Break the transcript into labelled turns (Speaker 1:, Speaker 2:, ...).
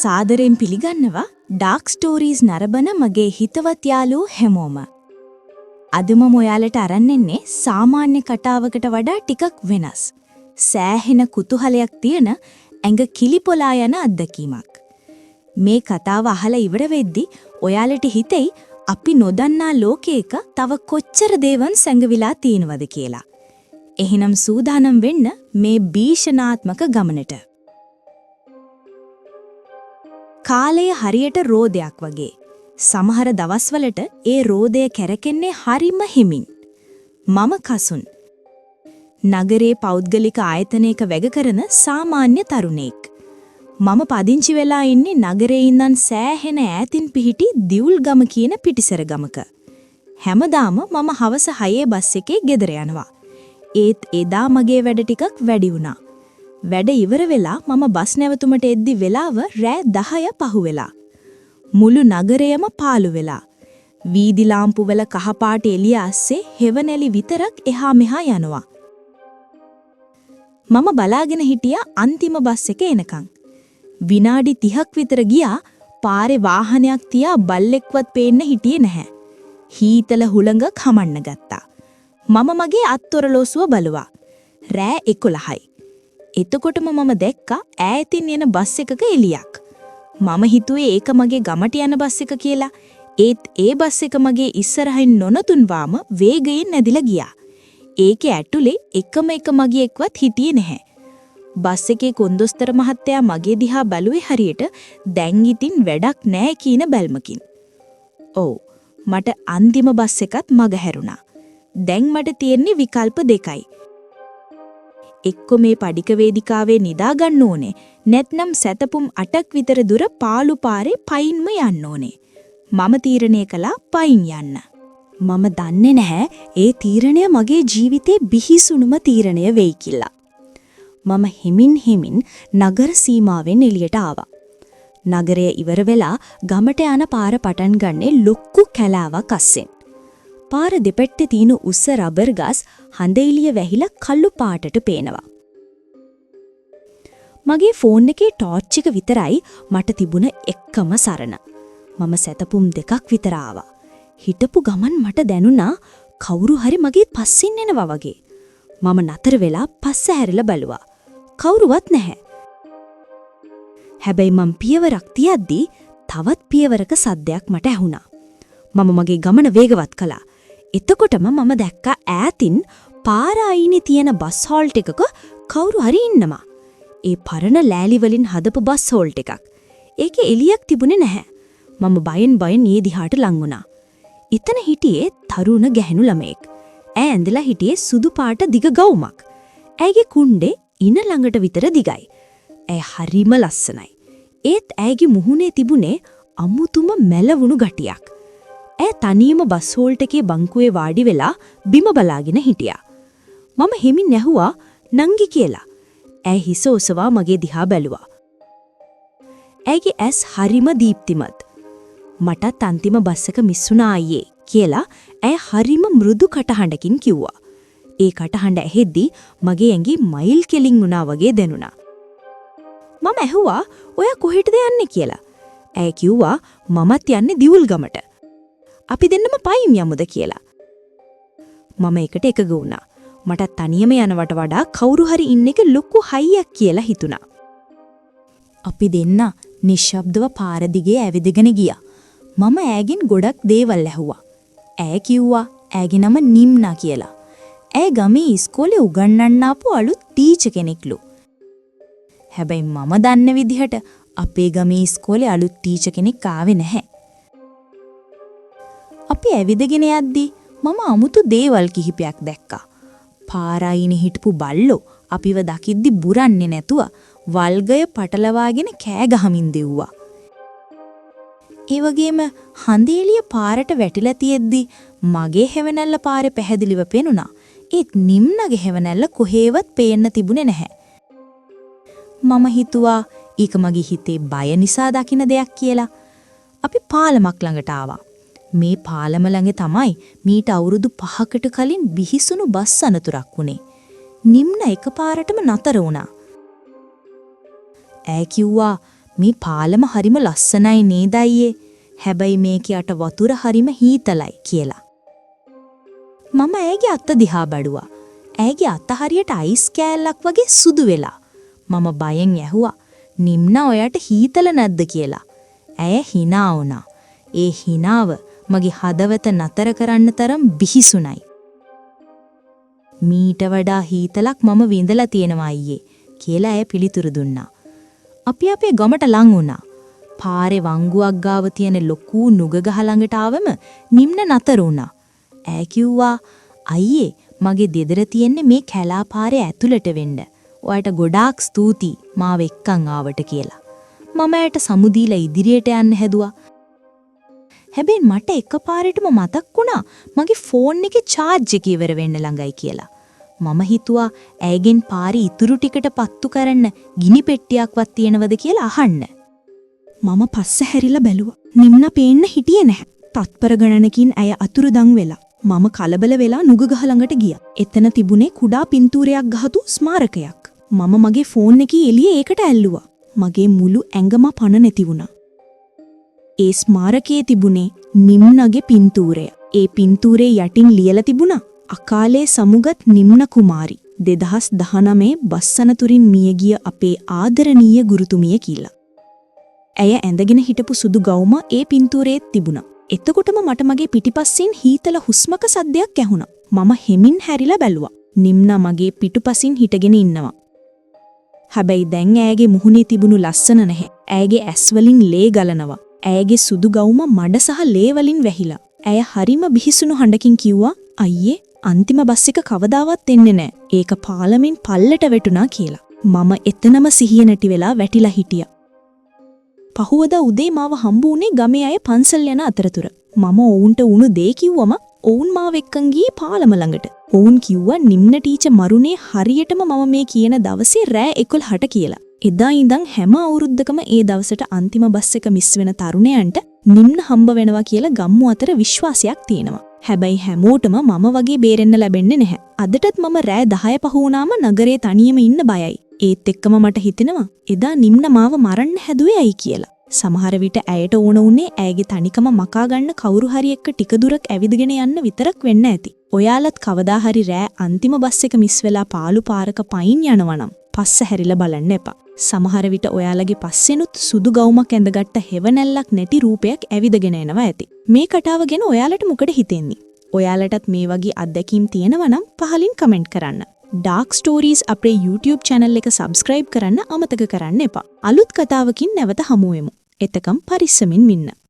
Speaker 1: සාදරයෙන් පිළිගන්නවා dark stories නරඹන මගේ හිතවත් යාළුවෝ හැමෝම. අද මම ඔයාලට අරන් එන්නේ සාමාන්‍ය කතාවකට වඩා ටිකක් වෙනස්, සෑහෙන කුතුහලයක් තියෙන, ඇඟ කිලිපොලා යන අත්දැකීමක්. මේ කතාව අහලා ඉවර වෙද්දි ඔයාලට හිතෙයි අපි නොදන්නා ලෝකයක තව කොච්චර දේවල් සැඟවිලා තියෙනවද කියලා. එහෙනම් සූදානම් වෙන්න මේ භීෂණාත්මක ගමනට. කාලය හරියට රෝදයක් වගේ. සමහර දවස්වලට ඒ රෝදය කැරකෙන්නේ හරිම හිමින්. මම කසුන්. නගරේ පෞද්ගලික ආයතනයක වැඩ කරන සාමාන්‍ය තරුණයෙක්. මම පදිංචි වෙලා ඉන්නේ නගරේ ඉඳන් සෑහෙන ඈතින් පිහිටි දිවුල්ගම කියන පිටිසර ගමක. හැමදාම මම හවස 6 බස් එකේ ගෙදර යනවා. ඒත් එදා මගේ වැඩ ටිකක් වැඩි වුණා. වැඩ ඉවර වෙලා මම බස් නැවතුමට එද්දි වෙලාව රෑ 10 පහු වෙලා. මුළු නගරයම පාළු වෙලා. වීදි ලාම්පු වල කහපාට එළිය අස්සේ හෙවණැලි විතරක් එහා මෙහා යනවා. මම බලාගෙන හිටියා අන්තිම බස් එක එනකන්. විනාඩි 30ක් විතර ගියා, පාරේ වාහනයක් තියා බල්ලෙක්වත් පේන්න හිටියේ නැහැ. හීතල හුළඟක් හමන්න ගත්තා. මම මගේ අත්ඔරලෝසුව බලුවා. රෑ 11යි. එතකොටම මම දැක්කා ඈතින් එන බස් එකක එළියක්. මම හිතුවේ ඒක මගේ ගමට යන බස් එක කියලා. ඒත් ඒ බස් එක මගේ ඉස්සරහින් නොනතුන්වාම වේගයෙන් ඇදිලා ගියා. ඒකේ ඇතුලේ එකම එක මගියෙක්වත් හිටියේ නැහැ. බස් එකේ කොන්දොස්තර මහත්තයා මගේ දිහා බැලුවේ හරියට දැන් ඉතින් වැඩක් නෑ කියන බැල්මකින්. ඔව්, මට අන්තිම බස් එකත් මග හැරුණා. දැන් මට තියෙන්නේ විකල්ප දෙකයි. එක්කො මේ පඩික වේදිකාවේ නිදා ගන්න ඕනේ, නැත්නම් සැතපුම් 8ක් විතර දුර පාළු පාරේ පයින්ම යන්න ඕනේ. මම තීරණය කළා පයින් යන්න.
Speaker 2: මම දන්නේ නැහැ ඒ තීරණය මගේ ජීවිතේ බිහිසුණුම තීරණය වෙයි කියලා. මම හිමින් හිමින් නගර සීමාවෙන් එළියට ආවා. නගරය ඉවර වෙලා ගමට යන පාර පටන් ගන්නේ ලොකු කැලෑවක් අස්සෙන්. පාර දෙපැත්තේ තියෙන උස්ස රබර් ගස් හඳ එළිය වැහිලා කළු පාටට පේනවා. මගේ ෆෝන් එකේ ටෝච් එක විතරයි මට තිබුණ එක්කම සරණ. මම සැතපුම් 2ක් විතර ආවා. හිටපු ගමන් මට දැනුණා කවුරු හරි මගේ පස්සෙන් එනවා වගේ. මම නතර වෙලා පස්ස හැරිලා බැලුවා. කවුරුවත් නැහැ. හැබැයි මං පියවරක් තියද්දි තවත් පියවරක සද්දයක් මට ඇහුණා. මම මගේ ගමන වේගවත් කළා. එතකොටම මම දැක්කා ඈතින් පාර අයිනේ තියෙන බස් හෝල්ට් එකක කවුරු හරි ඉන්නවා. ඒ පරණ ලෑලි වලින් හදපු බස් හෝල්ට් එකක්. ඒකේ එළියක් තිබුණේ නැහැ. මම බයෙන් බයෙන් ඒ දිහාට ලං වුණා. එතන හිටියේ තරුණ ගැහැණු ළමයෙක්. ඈ ඇඳලා හිටියේ සුදු පාට දිග ගවුමක්. ඇයගේ කුණ්ඩේ ඉන ළඟට විතර දිගයි. ඇය හරිම ලස්සනයි. ඒත් ඇයගේ මුහුණේ තිබුණේ අමුතුම මැලවුණු ගතියක්. ඇය තනියම බස් හෝල්ට් එකේ බංකුවේ වාඩි වෙලා බිම බලාගෙන හිටියා. මම හිමින් ඇහුවා නංගි කියලා. ඇය හිස ඔසවා මගේ දිහා බැලුවා. ඇයගේ ඇස් හරිම දීප්තිමත්. "මටත් අන්තිම බස් එක මිස් වුණා අයියේ" කියලා ඇය හරිම මෘදු කටහඬකින් කිව්වා. ඒ කටහඬ ඇහෙද්දි මගේ ඇඟේ මයිල් කෙලින් වුණා වගේ දැනුණා. මම ඇහුවා ඔයා කොහෙටද යන්නේ කියලා. ඇය කිව්වා මමත් යන්නේ දිවුල් ගමට. අපි දෙන්නම පයින් යමුද කියලා. මම ඒකට එකඟ වුණා. මට තනියම යනවට වඩා කවුරු හරි ඉන්න එක ලොකු හයියක් කියලා හිතුණා.
Speaker 1: අපි දෙන්න නිශ්ශබ්දව පාර දිගේ ඇවිදගෙන ගියා. මම ඈගෙන් ගොඩක් දේවල් ඇහුවා. ඈ කිව්වා ඈගේ නම නිම්නා කියලා. ඇය ගමේ ඉස්කෝලේ උගන්වන්න ආපු අලුත් ටීචර් කෙනෙක්ලු. හැබැයි මම දන්න විදිහට අපේ ගමේ ඉස්කෝලේ අලුත් ටීචර් කෙනෙක් ආවේ නැහැ. අපි ඇවිදගෙන යද්දි මම අමුතු දේවල් කිහිපයක් දැක්කා. පාර අයිනේ හිටපු බල්ලෝ අපිව දකිද්දි බුරන්නේ නැතුව වල්ගය පටලවාගෙන කෑ ගහමින් දිව්වා. ඒ වගේම හඳ එළිය පාරට වැටිලා තියෙද්දි මගේ හෙවණැල්ල පාරේ පැහැදිලිව පෙනුණා. ඒත් නිම්නගේ හෙවණැල්ල කොහේවත් පේන්න තිබුණේ නැහැ. මම හිතුවා ඒක මගේ හිතේ බය නිසා දකින දෙයක් කියලා. අපි පාලමක් ළඟට ආවා. මේ පාලම ළඟ තමයි මීට අවුරුදු 5කට කලින් බිහිසුණු බස් අනතුරක් වුණේ. නිම්න එකපාරටම නතර වුණා. ඈ කිව්වා මේ පාලම හරිම ලස්සනයි නේද අයියේ? හැබැයි මේකේ යට වතුර හරිම හීතලයි කියලා. මම ඇයගේ අත දිහා බැලුවා. ඇයගේ අත හරියට අයිස් කෑල්ලක් වගේ සුදු වෙලා. මම බයෙන් ඇහුවා, "නිම්නා, ඔයාට හීතල නැද්ද?" කියලා. ඇය හිනා වුණා. ඒ හිනාව මගේ හදවත නතර කරන්න තරම් බිහිසුණයි. "මීට වඩා හීතලක් මම විඳලා තියෙනවා අයියේ" කියලා ඇය පිළිතුරු දුන්නා. අපි අපේ ගමට ලං වුණා. පාරේ වංගුවක් ගාව තියෙන ලොකු නුග ගහ ළඟට ආවම නිම්න නතර වුණා. ඈ කිව්වා, "අයියේ, මගේ ගෙදර තියෙන්නේ මේ කැලා පාරේ ඇතුළට වෙන්න. ඔයාට ගොඩාක් ස්තුතියි මාව එක්කන් ආවට" කියලා. මම ඇයට සමු දීලා ඉදිරියට යන්න හැදුවා. හැබැයි මට එකපාරටම මතක් වුණා මගේ ෆෝන් එකේ චාර්ජ් එක ඉවර වෙන්න ළඟයි කියලා. මම හිතුවා ඇයගෙන් පාරේ ඉතුරු ටිකට පත්තු කරන්න ගිනි පෙට්ටියක්වත් තියෙනවද කියලා අහන්න.
Speaker 2: මම පස්ස හැරිලා බැලුවා. නිම්න පේන්න හිටියේ නැහැ. තත්පර ගණනකින් ඇය අතුරුදන් වෙලා. මම කලබල වෙලා නුග ගහ ළඟට ගියා. එතන තිබුණේ කුඩා පින්තූරයක් ගහපු ස්මාරකයක්. මම මගේ ෆෝන් එකේ එළිය ඒකට ඇල්ලුවා. මගේ මුළු ඇඟම පණ නැති වුණා. ඒ ස්මාරකයේ තිබුණේ නිම්නගේ පින්තූරය. ඒ පින්තූරේ යටින් ලියලා තිබුණා, "අකාලේ සමුගත් නිම්න කුමාරි, 2019 බස් අනතුරින් මියගිය අපේ ආදරණීය ගුරුතුමිය" කියලා. ඇය ඇඳගෙන හිටපු සුදු ගවුම ඒ පින්තූරයේත් තිබුණා. එතකොටම මට මගේ පිටිපස්සෙන් හීතල හුස්මක සද්දයක් ඇහුණා. මම හෙමින් හැරිලා බැලුවා. නිම්නා මගේ පිටුපසින් හිටගෙන ඉන්නවා. හැබැයි දැන් ඇයගේ මුහුණේ තිබුණු ලස්සන නැහැ. ඇයගේ ඇස් වලින් ලේ ගලනවා. ඇයගේ සුදු ගවුම මඩ සහ ලේ වලින් වැහිලා. ඇය හරිම බිහිසුණු හඬකින් කිව්වා, "අයියේ, අන්තිම බස් එක කවදාවත් එන්නේ නෑ. ඒක පාලමෙන් පල්ලට වැටුණා" කියලා. මම එතනම සිහිය නැති වෙලා වැටිලා හිටියා. පහුවදා උදේ මාව හම්බ වුණේ ගමේ අය පන්සල් යන අතරතුර. මම ඔවුන්ට වුණු දේ කිව්වම ඔවුන් මාව එක්කන් ගියේ පාලම ළඟට. ඔවුන් කිව්වා නිම්න ටීචර් මරුනේ හරියටම මම මේ කියන දවසේ රෑ 11ට කියලා. එදා ඉඳන් හැම අවුරුද්දකම ඒ දවසට අන්තිම බස් එක මිස් වෙන තරුණයන්ට නිම්න හම්බ වෙනවා කියලා ගම්මු අතර විශ්වාසයක් තියෙනවා. හැබැයි හැමෝටම මම වගේ බේරෙන්න ලැබෙන්නේ නැහැ. අදටත් මම රෑ 10 පහ වුණාම නගරේ තනියම ඉන්න බයයි. ඒත් එක්කම මට හිතෙනවා එදා නිම්න මාව මරන්න හැදුවේ ඇයි කියලා. සමහර විට ඇයට ඕන වුණේ ඇයගේ තනිකම මකා ගන්න කවුරු හරි එක්ක ටික දුරක් ඇවිදගෙන යන්න විතරක් වෙන්න ඇති. ඔයාලත් කවදා හරි රෑ අන්තිම බස් එක මිස් වෙලා පාළු පාරක පයින් යනවා නම් පස්ස හැරිලා බලන්න එපා. සමහර විට ඔයාලගේ පස්සෙනුත් සුදු ගවුමක් ඇඳගත්ත හෙවණැල්ලක් නැති රූපයක් ඇවිදගෙන එනවා ඇති. මේ කතාව ගැන ඔයාලට මොකද හිතෙන්නේ? ඔයාලටත් මේ වගේ අත්දැකීම් තියෙනවා නම් පහලින් කමෙන්ට් කරන්න. ඩාර්ක් ස්ටෝරීස් අපේ YouTube channel එක subscribe කරන්න අමතක කරන්න එපා. අලුත් කතාවකින් නැවත හමු වෙමු. එතකම් පරිස්සමින් ඉන්න.